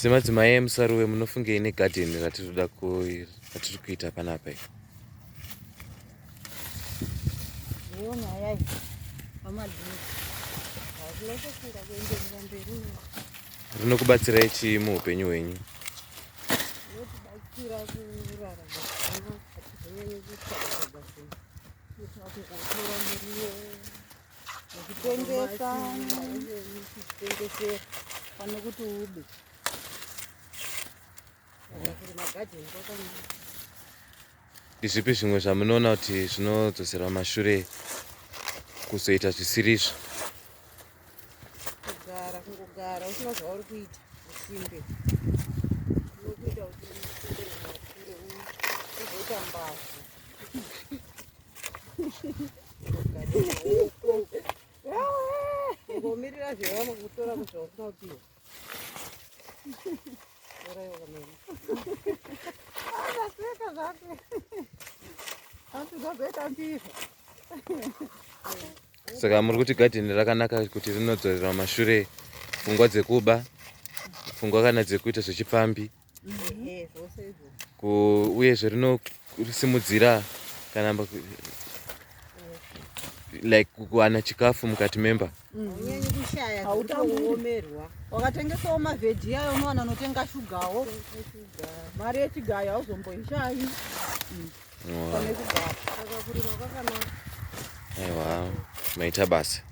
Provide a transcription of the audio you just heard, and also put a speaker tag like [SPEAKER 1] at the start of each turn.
[SPEAKER 1] Semadzimai emusaruwe munofungei negadheni ratiri kuita panapa iri?
[SPEAKER 2] Ndiyo nyaya iyi pamadhiri tinotofunga kuenderera mberi
[SPEAKER 1] Rinokubatsirai chii muupenyu hwenyu?
[SPEAKER 2] Rinotibatsira kurarama zvakanaka, hatizonyanyi kutsvaga zvinhu. Kuitira kungotora muriwo nekutengesa kuzvitengesera pane kuti ube. Saka kurima gadheni kwakanaka.
[SPEAKER 1] Ndizvipi zvimwe zvamunoona kuti zvinodzosera mashure kuzoita zvisirizvo?
[SPEAKER 2] Kugara, kungogara usina zvauri kuita, usimbe unokuita kuti udzokere mumashure uzoita mbavha. Kungomirira zvevanokutora kuzvausina kupiwa.
[SPEAKER 3] Akaseka zvake. Andizozoita mbizha.
[SPEAKER 1] Saka muri kuti gadheni rakanaka kuti rinodzorera mashure pfungwa dzekuba, pfungwa kana dzekuita zvechipfambi. Uyezve rinosimudzira kana like kuwana chikafu mukati memba.
[SPEAKER 2] Haunyanyi kushaya
[SPEAKER 3] Hautamburi.
[SPEAKER 2] kuomerwa.
[SPEAKER 3] Wakatengesawo mavheji ayo unowana unotenga shugawo. Mari yechigayo hauzomboishayi. Pane kugara.
[SPEAKER 2] Saka kurima kwakanaka.
[SPEAKER 1] Aiwa, maita basa.